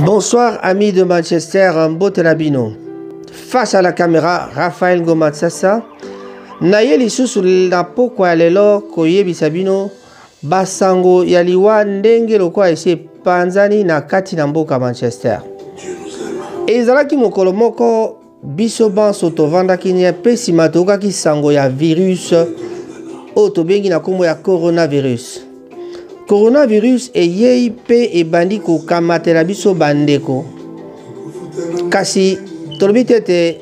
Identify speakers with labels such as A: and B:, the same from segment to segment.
A: Bonsoir amis de Manchester, mbote na bino. Face à la caméra, Raphaël Ngomatsasa. Naye lisusu na pokwa ya lelo koyebisa bino basango ya liwa ndenge lokola esi epanzani na kati na mboka Manchester. Ezalaki mokolo moko biso banso tovandaki nye mpe nsima toyokaki sango ya virus oyo tobengi na nkombo ya coronavirus. Coronavirus eyei mpe ebandi kokamatela biso bandeko, kasi tolobi te ete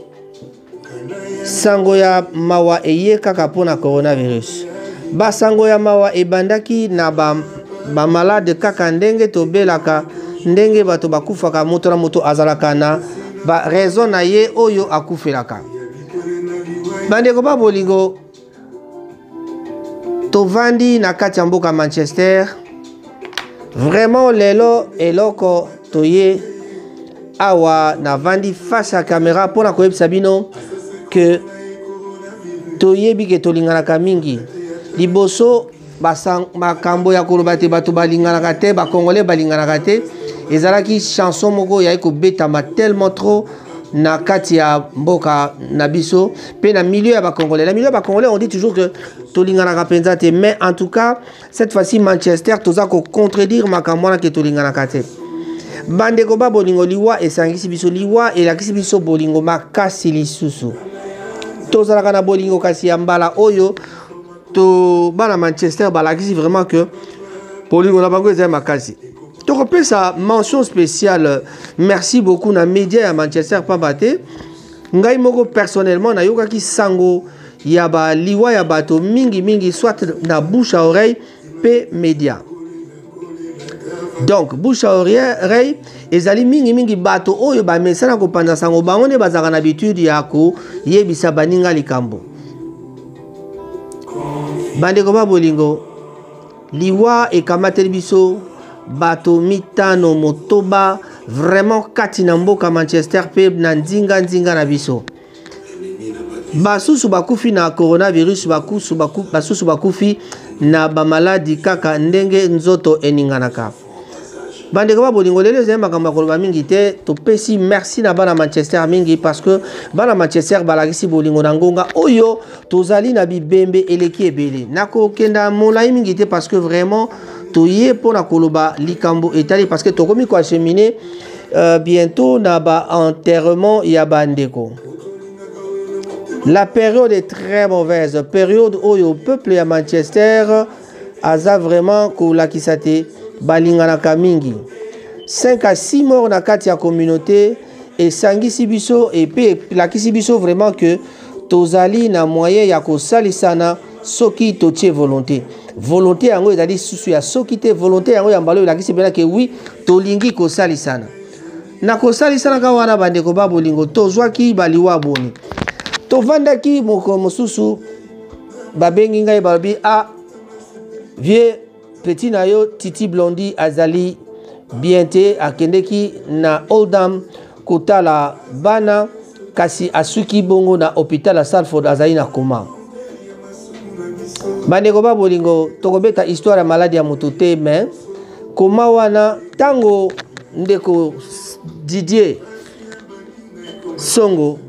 A: sango ya mawa eye kaka mpo na coronavirus. Basango ya mawa ebandaki na bamalade ba kaka ndenge tobelaka, ndenge bato bakufaka, moto na moto azalaka na ba raison na ye oyo akufelaka. Bandeko ba bolingo, tovandi na kati ya mboka Manchester. Vraiment lelo eloko toye awa, navandi face ya caméra mpona koyebisa bino ke toyebi ke tolinganaka mingi. Liboso makambo ya koloba te bato balinganaka te, bakongolais balinganaka te, ezalaki chanson moko yai kobetama tellement trop na kati ya mboka na biso mpe na milieu ya bakongolais. Na milieu ya bakongolais, on dit toujours que tolinganaka mpenza te, mais en tout cas cette fois-ci Manchester toza kocontredire makambo wana ke tolinganaka te. Bandeko ba bolingo, liwa esangisi biso, liwa elakisi biso bolingo makasi lisusu. Tozalaka na bolingo, kasi ya mbala oyo to bana Manchester balakisi vraiment que bolingo na bango ezali makasi. Tokopesa mention spéciale, merci beaucoup na média ya Manchester, pamba te ngai moko personnellement nayokaki sango ya baliwa ya bato mingimingi soit na bouche à oreille mpe média. Donc bouche à oreille ezali mingimingi bato oyo bamesana kopanza sango, bango nde bazalaka na habitude ya koyebisa baninga likambo. Bandeko ba bolingo, liwa ekamateli biso bato mitano, motoba vraiment kati na mboka Manchester mpe na nzinga nzinga na biso. Basusu bakufi na coronavirus, basusu bakufi na bamaladi kaka ndenge nzoto eninganaka. Bandeko ba bolingo, lelo ezali makambo ya koloba mingi te. Topesi merci na bana Manchester mingi, parce que bana Manchester balakisi bolingo na ngonga oyo tozali na bibembe eleki ebele. Nakokenda molai mingi te, parce que vraiment toye mpona koloba likambo etali, parce que tokomi koacheminer bientôt na ba enterrement ya bandeko. La période est très mauvaise, période oyo peuple ya Manchester aza vraiment kolakisa te balinganaka mingi. 5 à 6 morts na kati ya communauté esangisi biso epe elakisi biso vraiment que tozali na moyen ya kosalisana soki totie volonté. Volonté yango ezali susu ya soki te, volonté yango ya mbala oyo elakisi mpena ke oui, tolingi kosalisana. Na kosalisanaka wana, bandeko ba bolingo, tozwaki baliwa boni. Tovandaki mokolo mosusu, babengi ngai, balobi: "A vieux, petit na yo Titi Blondi azali bien te, akendeki na Oldham kotala bana, kasi asuki bongo na hôpital ya Salford, azali na coma." Bandeko ba bolingo, tokobeta histoire ya maladi ya moto te, mais coma wana, ntango ndeko Didier Songo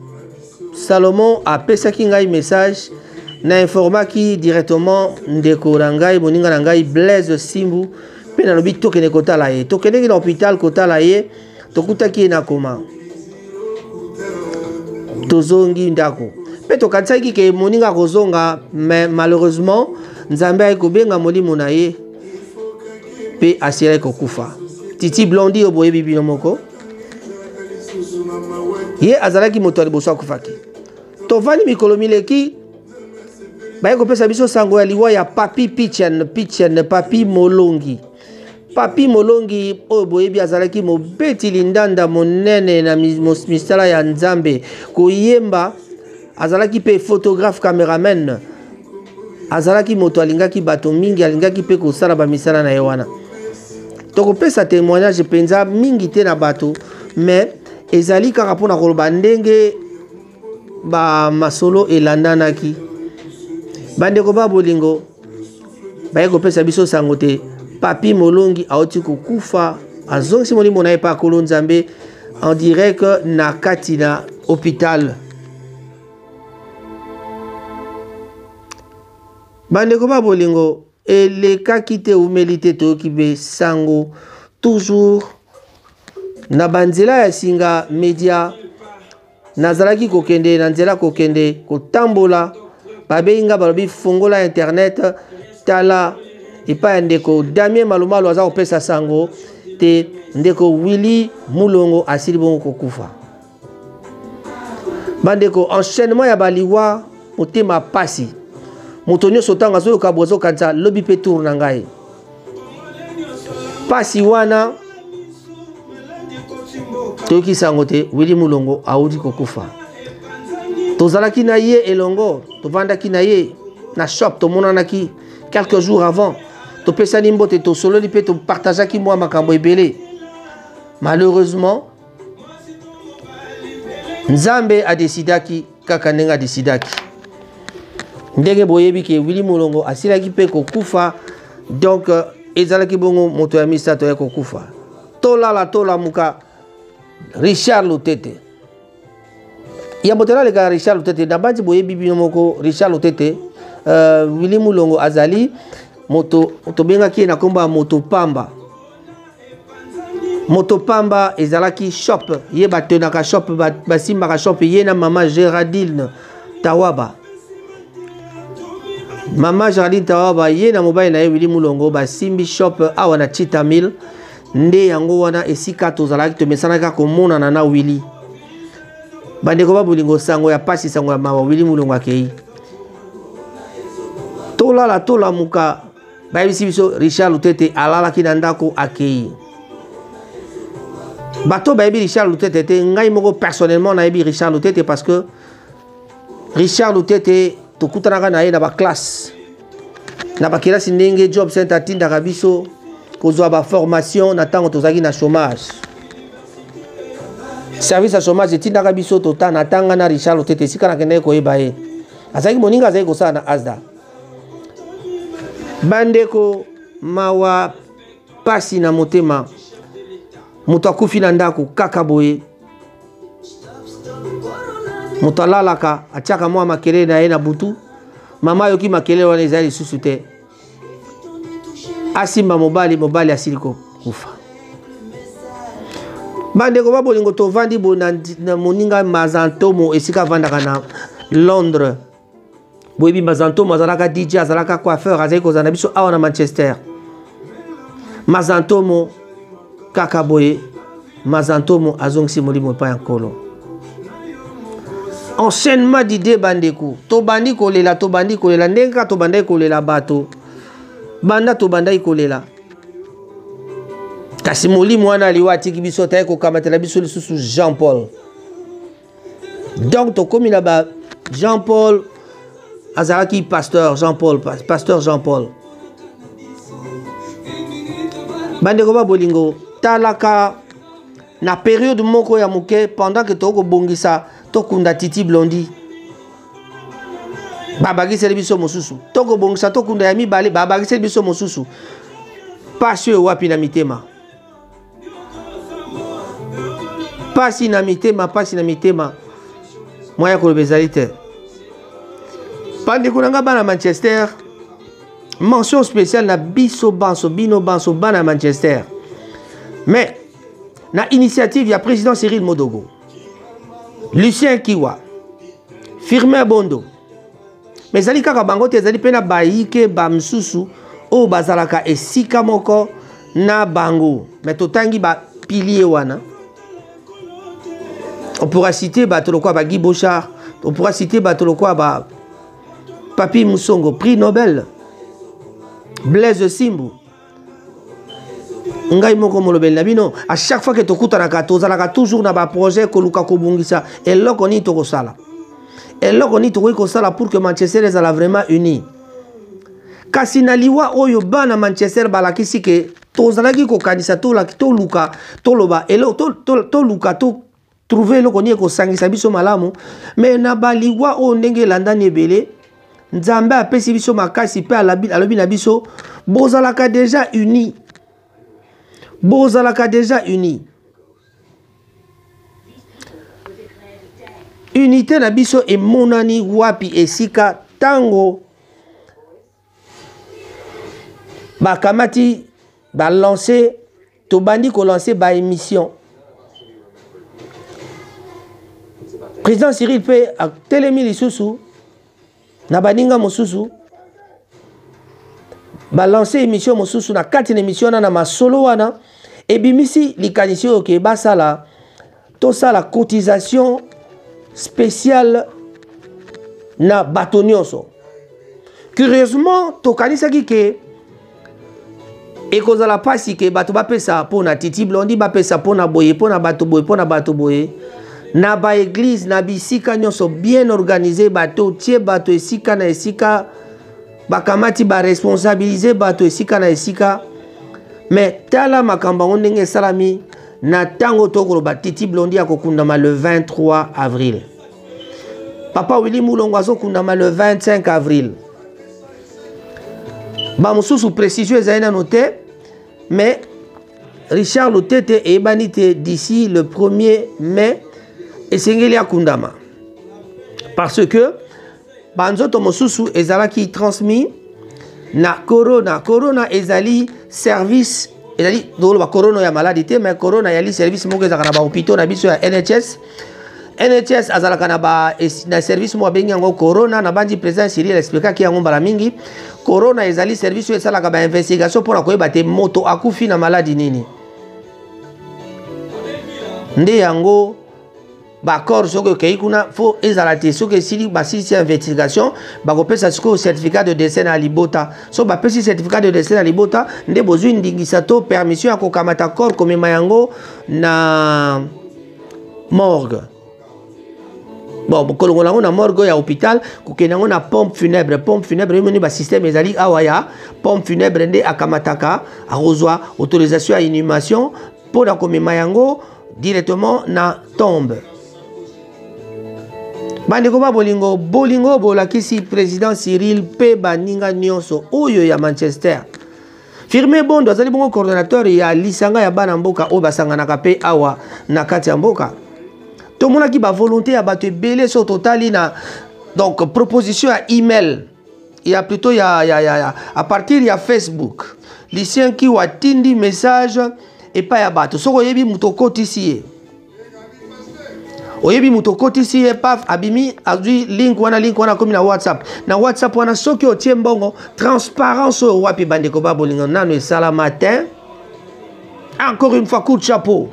A: Salomon apesaki ngai message, na informaki directement ndeko na ngai, moninga na ngai Blaise Simbu, mpe nalobi tokende kotala ye. Tokendeki na hôpital kotala ye, tokutaki ye na coma. Tozongi ndako mpe tokanisaki ke moninga akozonga, mais malheureusement Nzambe ayi kobenga molimo na ye mpe asilaki kokufa. Titi Blondi oyo boyebi bino moko, ye azalaki moto ya liboso akufaki. Tovandi mikolo mileki, baye kopesa biso sango ya liwa ya Papi Pichen Pichen, Papi Molongi. Papi Molongi oyo boyebi, azalaki mobeti lindanda monene na misala ya Nzambe, koyemba, azalaki mpe photographe, cameraman. Azalaki moto alingaki bato mingi, alingaki mpe kosala bamisala na ye wana. Tokopesa témoignage mpenza mingi te na bato, mais ezali kaka mpona koloba ndenge bamasolo elandanaki. Bandeko ba bolingo, baye kopesa biso sango te Papi Molongi auti kokufa. Azongisi molimo na ye epai ya Nkolo Nzambe en direct na kati na hôpital. Bandeko ba bolingo, elekaki te, eumeli te, toyoki be sango toujours na banzela ya singa media. Nazalaki kokende na nzela, kokende kotambola, babengi nga, balobi fongola internet, tala epai ya ndeko Damien Malumalu aza kopesa sango te ndeko Willy Mulongo asili bongo kokufa. Bandeko, enchaînement ya baliwa, motema pasi. Moto nyonso ntango azoyoka boye azokanisa lobi mpe tour na ngai. Pasi wana toyoki sango te Willy Mulongo awuti kokufa. Tozalaki na ye elongo, tovandaki na ye na shop, tomonanaki quelques jours avant, topesani mbote, tosololi mpe topartageaki mwa makambo ebele. Malheureusement Nzambe adesidaki kaka ndenge adesidaki. Ndenge boyebi ke Willy Mulongo asilaki mpe kokufa, donc ezalaki bongo moto ya misato ya kokufa. Tolala tolamuka, Richard Lutete. Ya moto naleka Richard Lutete, nabanzi boyebi bino moko Richard Lutete. Willy Mulongo azali moto tobengaki ye na nkombo ya moto pamba. Moto pamba ezalaki shop, ye batenaka shop, basimbaka shop, ye na mama Geraldine Tawaba. Mama Geraldine Tawaba ye na mobali na ye Willy Mulongo basimbi shop awa na Chitamil. Nde yango wana esika tozalaki, tomesanaki komonana na Willy. Bandeko ba bolingo, sango ya pasi, sango ya mawa, Willy Mulongo akei. Tolala tolamuka, bayebisi biso Richard Lutete alalaki na ndako akei. Bato bayebi Richard Lutete te, ngai moko personnellement nayebi Richard Lutete parce que Richard Lutete tokutanaka na ye na ba classe, na ba kelasi ndenge Job Center atindaka biso kozwa ba formation na ntango tozalaki na chômage. Service ya chômage etindaka biso totana tanga na Richard Lutete esika nakendaki koyeba ye. Azalaki moninga, azalaki kosala na Asda. Bandeko, mawa pasi na motema, moto akufi na ndako kaka boye. Moto alalaka atiaka mwa makelele na ye na butu, mama ayoki makelele wana ezali lisusu te, asimba mobali, mobali asili kokufa. Bandeko ba bolingo, tovandi boye na moninga Mazantomo esika avandaka na Londres. Boyebi Mazantomo azalaka DJ, azalaka coiffeur, azali kozala na biso awa na Manchester. Mazantomo kaka boye, Mazantomo azongisi molimo epai ya Nkolo. Enchaînement d'idées bandeko, tobandi kolela, tobandi kolela ndenge kaka tobandaki kolela bato, banda tobandaki kolela. Kasi molimo wana liwa atiki biso, ataki kokamatela biso lisusu Jean-Paul. Donc tokomi na ba Jean-Paul azalaki pasteur Jean-Paul, pasteur Jean-Paul. Bandeko ba bolingo, talaka na période moko ya moke pendant que tokobongisa tokunda Titi Blondi, babakiseli biso mosusu, tokobongisa tokunda ya mibale, babakiseli biso mosusu. Pasi oyo wapi na mitema, pasi na mitema, pasi na mitema, mwa ya koloba ezali te. Bandeko na nga bana Manchester, mention spéciale na biso banso, bino banso bana Manchester. Mais na initiative ya président Cyril Modogo, Lucien Kiwa, Firmin Bondo, mais ezali kaka bango te, ezali mpe na bayike ba misusu oyo bazalaka esika moko na bango. Mais totangi ba pilier wana, on pourra citer bato lokola ba Guy Bouchard, on pourra citer bato lokola ba Papi Musongo, prix Nobel, Blaise Simbu. Ngai moko molobeli na bino, à chaque fois que tokutanaka, tozalaka toujours na ba projet koluka kobongisa eloko nini tokosala, eloko nini tokoki kosala pour que Manchester ezala vraiment uni. Kasi na liwa oyo bana Manchester balakisi ke tozalaki kokanisa, toluka, toloba, toluka, to trouver eloko nini ekosangisa biso malamu. Mais na baliwa oyo ndenge elandani ebele, Nzambe apesi biso makasi mpe alobi na biso, bozalaka déjà uni. Bozalaka deja uni. Unité na biso emonani wapi esika tango bakamati balanse tobandi kolanse baémission président cyril mpe atelemi lisusu na baninga mosusu balanse émission mosusu na kati na émission wana na masolo wana ebimisi likanisi oyo ke basala tosala cotisation spéciale na bato nyonso curieusement tokanisaki ke ekozala mpasi ke bato bapesa mpo na titi blondi bapesa mpo na boye mpo na bato boye mpo na bato boye na baeglize na bisika nyonso bien organise bato tie bato esika na esika bakamati baresponsabilize bato esika na esika me tala makambo yango ndenge esalami na ntango tokoloba titi blondi akokundama le 23 avril papa willi mulongo azokundama le 25 avril bamosusu précision ezali nano te mais richard lutete eyebani te d'ici le 1er mai esengeli akundama parce que banzoto mosusu ezalaki transmis na corona corona ezali service ezali tokoloba corona ya maladi te mais corona ezali service moko ezalaka na bahôpitaux na biso ya nhs nhs azalaka na, ba, na service moko abengi yango corona nabanzi président cyril explikaki yango mbala mingi corona ezali service oyo esalaka bainvestigation mpo na koyeba te moto akufi na maladi nini nde yango baaccord soki okei kuna fo ezala te soki esili basilisi investigation bakopesa sikoyo certificat de décès na libota so bapesi certificat de décès na libota nde bozwi ndingisa to permission ya kokamata corps komema yango na morgue bon kolongola yango na morgue ya hôpital kokende yango na pompe funèbre pompe funèbre emoni basystème ezali awa ya pompe funèbre nde akamataka akozwa autorisation ya inhumation mpo na komema yango directement na tombe bandeko ba bolingo bolingo bolakisi président cyril mpe baninga nyonso oyo ya manchester firme bondo azali bongo coordonnateur ya lisanga ya bana mboka oyo basanganaka mpe awa na kati ya mboka tomonaki bavolonté ya bato ebele so totali na donc proposition ya email ya plutôt ya, ya, ya, ya à partir ya facebook lucien kiwa atindi message epai ya bato soki oyebi moto okotisi ye oyebi moto okotisi ye paf abimi azwi link wana link wana akomi na whatsapp na whatsapp wana soki otie mbongo transparence oyo wapi bandeko ba bolingo nano esalama te encore une fois coup de chapeau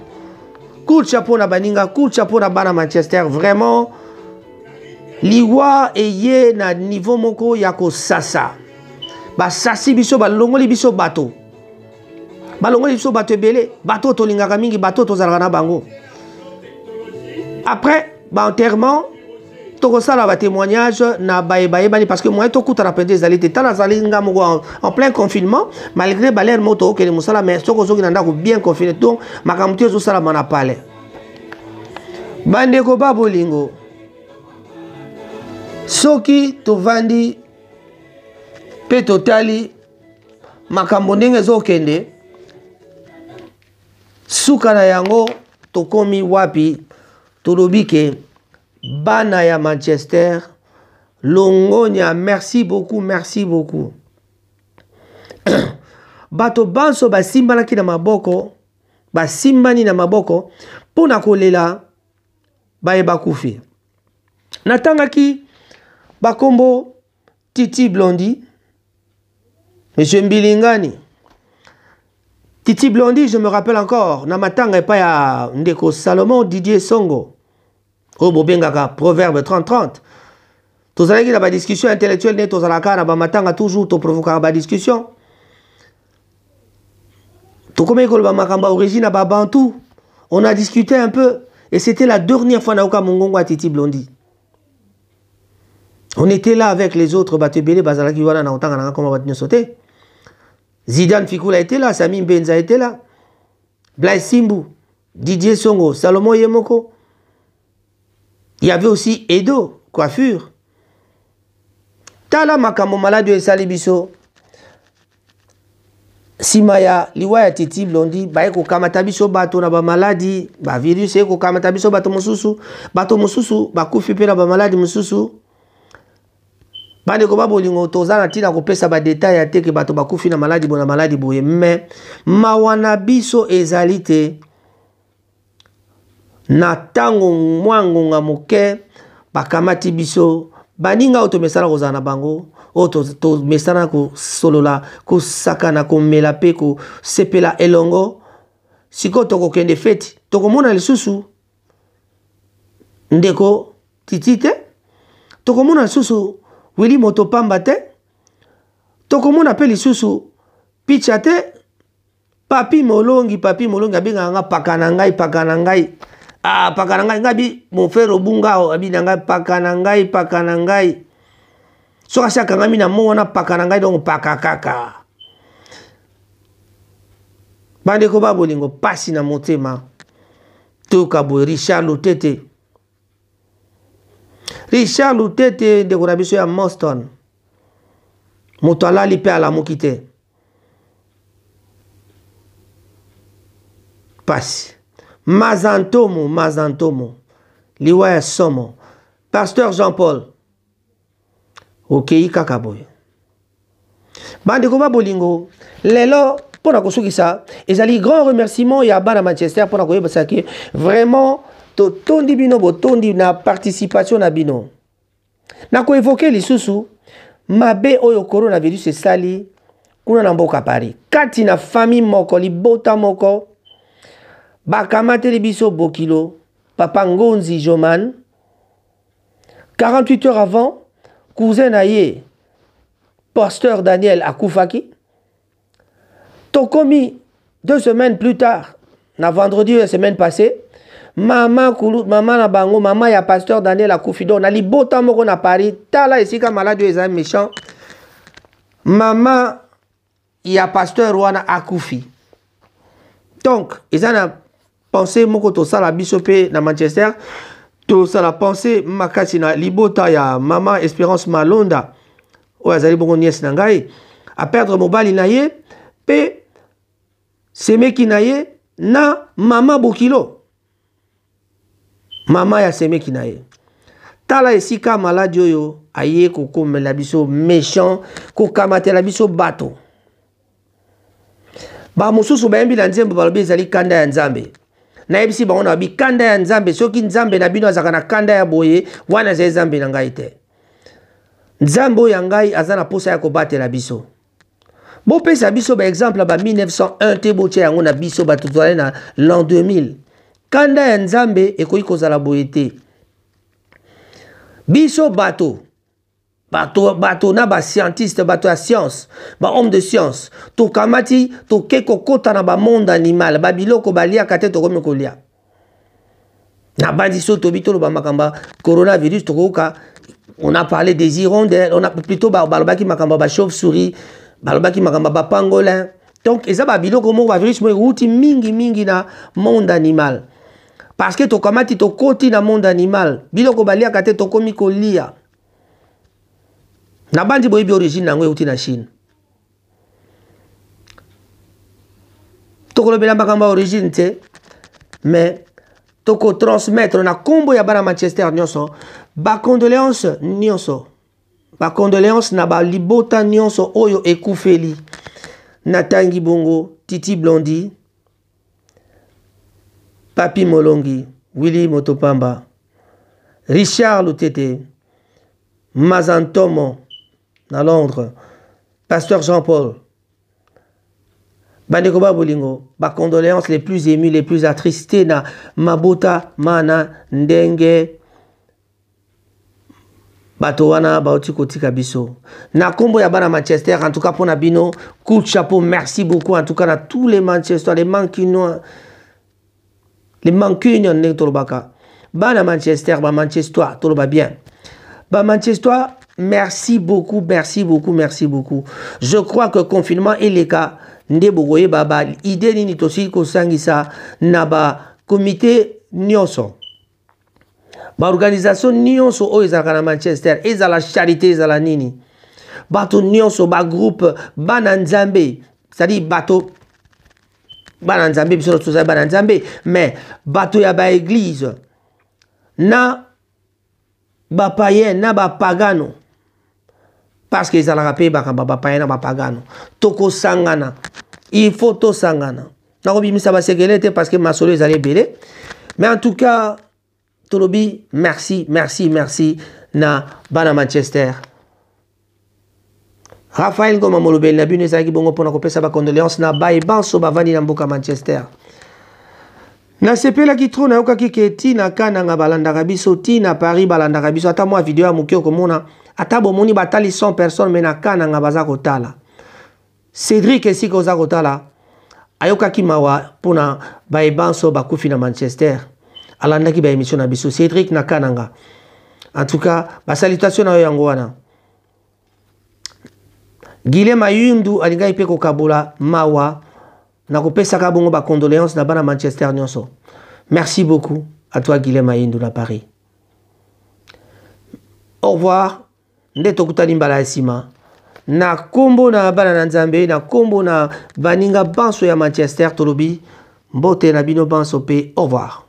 A: coup de chapeau na baninga coup de chapeau na bana manchester vraiment liwa eye na niveau moko ya kosasa basasi biso balongoli biso bato balongoli biso bato ebele bato oyo tolingaka mingi bato oyo tozalaka na bango après baenterrement tokosala batémoignage na baye bayebani parce que moyen tokutana mpenza ezali te tala azali nga moko en, en plein confinement malgré balere moko tokokende mosala mais soki ozoki na ndako bien confiné donc makambo te ezosalama na palais bandeko ba bolingo soki tovandi mpe totali makambo ndenge ezokende suka na yango tokomi wapi tolobi ke bana ya manchester longonya merci beaucoup merci beaucoup bato banso basimbanaki na maboko basimbani na maboko mpo na kolela baye bakufi natangaki bakombo titi blondi monsieur mbilingani titi blondi je me rappelle encore na matanga epai ya ndeko salomon didier songo oyo bobengaka proverbe 30-30 tozalaki na badiscussion intellectuelle nde tozalaka na bamatanga toujours toprovokaka badiscussion tokomaki koloba makambo ya origine ya babantu on a discuté un peu et c'était la dernière fois nayoka mongongo ya titi blondi on était là avec les autres bato ebele bazalaki wana na kotanga nanga koma bato nyonso te zidane fikula était là sami mbenza était là blaise simbu didier songo salomon ye moko il y avait aussi edo coiffure tala makambo maladi oyo esali biso Nsima ya liwa ya Titi Blondi, baye kokamata biso bato na bamaladi, bavirus eye kokamata biso bato mosusu, bato mosusu bakufi mpe na bamaladi mosusu. Bandeko ba bolingo, toza na ntina kopesa badetail ya te ke bato bakufi na maladi boye na maladi boye, me mawa na biso ezali te na ntango mwa ngonga moke bakamati biso baninga oyo tomesana kozala na bango, oyo tomesana kosolola, kosakana, komela mpe kosepela elongo. Sikoyo tokokende feti, tokomona lisusu ndeko Titi te, tokomona lisusu Willy Motopamba te, tokomona mpe lisusu Picha te, Papi Molongi. Papi Molongi abengaka nga paka na ngai, paka na ngai, ah, paka na ngai. Ngai bi mon frère Obunga abi na ngai paka na ngai, paka na ngai. Soki asi akangami na mo wana paka na ngai, donc paka kaka. Bandeko ba bolingo, pasi na motema. Toyoka boye Richard Lutete, Richard Lutete ndeko na biso ya Moston, moto alali mpe alamuki te. Pasi. Mazantomo, Mazantomo, liwa ya somo. Pasteur Jean-Paul, okei kaka boye. Bandeko ba bolingo, lelo mpo na kosukisa ezali grand remerciement ya bana Manchester mpo na koyebisa ke vraiment totondi bino, botondi na participation na bino. Na koevoke lisusu mabe oyo coronavirus esali kuna na mboka Paris, kati na famille moko, libota moko, bakamateli biso bokilo papa Ngonzi Joman. 48 heures avant, cousin na ye pasteur Daniel akufaki. Tokomi 2 semaines plus tard, na vendredi ya semaine passée, mama kulu, mama na bango, mama ya pasteur Daniel akufi. Donc na libota moko na Paris, tala esika maladi oyo eza méchant, mama ya pasteur wana akufi. Donc eza na pensée moko tosala biso pe na Manchester, tosala pensée makasi na libota ya mama Espérance Malonda oyo azali bongo nièce na ngai, a perdre mobali na ye pe semeki na ye na mama bokilo, mama ya semeki na ye. Tala esika maladi oyo aye kokomela biso méchant, kokamatela biso bato. Ba mosusu bayembi na nzembo balobi ezali kanda ya Nzambe. Nayebisi bango na babi kanda ya Nzambe, soki Nzambe na bino azalaka na kanda ya boye, wana ezali Nzambe na ngai te. Nzambe oyo ya ngai aza na posa ya kobatela biso. Bopesa biso ba exemple ya ba 1901 te, botia yango na biso bato tozali na l'an 2000. Kanda ya Nzambe ekoki kozala boye te. Biso bato, bato, bato na ba scientiste, bato ya science, ba homme de science, tokamati toke kokota na ba monde animal, ba biloko baliaka te tokomi kolia. Na bandi so tobi toloba makambo ya coronavirus, tokoyoka on a parlé des hirondelles, on a plutôt balobaki makambo ya ba chauve-souris, balobaki makambo ya ba pangolin. Donc eza ba biloko moko, ba virus moko euti mingi mingi na monde animal. Parce que tokamati tokoti na monde animal, biloko baliaka te tokomi kolia. Na bandi boyebi origine nango euti na Chine. Tokolobela makambo ya origine te, mais tokotransmettre na kombo ya bana Manchester nyonso ba condoléances nyonso, ba condoléances na ba libota nyonso oyo ekufeli. Natangi bongo Titi Blondi, Papi Molongi, Willy Motopamba, Richard Lutete, Mazantomo na Londres, Pasteur Jean-Paul. Bandeko ba bolingo, ba condoléances les plus émues, les plus attristées na mabota mana ndenge bato wana bauti kotika biso. Na kombo ya bana Manchester, en tout cas pona bino, coup de chapeau, merci beaucoup en tout cas na tous les Manchester, les Mancuniens, les Mancuniens ndenge tolobaka. Bana Manchester, ba Manchestois, toloba bien. Ba Manchestois, merci beaucoup, merci beaucoup, merci beaucoup. Je crois que confinement eleka nde bokoyeba ba idée nini tosili kosangisa na ba comité nyonso. Ba organisation nyonso oyo ezalaka na Manchester, ezala charité, ezala nini, bato nyonso, ba groupe, bana Nzambe. c'est-à-dire bato bana nzambe, biso nyonso tozali bana nzambe, mais bato ya baeglize na bapayen na bapagano, parce que ezalaka mpe makambo ya bapayen na bapagano, tokosangana, il faut tosangana. Nakobimisa basekele te parce que masolo ezali ebele, mais en tout cas tolobi merci, merci, merci na bana Manchester. Raphaël Ngoma molobeli na bino ezalaki bongo mpona kopesa bacondoléance na baye banso bavandi na mboka Manchester. Nasepelaki trop, nayokaki ke ntina Kananga balandaka biso, ntina Paris balandaka biso. Ata mwa video ya moke okomona, ata bomoni batali 100 personnes, me na Kananga baza kotala. Cédric, esika oza kotala, ayokaki mawa mpona baye banso bakufi na Manchester, alandaki baémission na biso. Cédric na Kananga, en tout cas basalutation na yo yango wana. Guilhem Mayundu alingaki mpe kokabola mawa na kopesaka bongo bacondoléance na bana Manchester nyonso. Merci beaucoup à toi, Guilhem Mayundu na Paris. Au revoir, nde tokutani mbala ya nsima. Na nkombo na bana na Nzambe, na nkombo na baninga banso ya Manchester, tolobi mbote na bino banso mpe au revoir.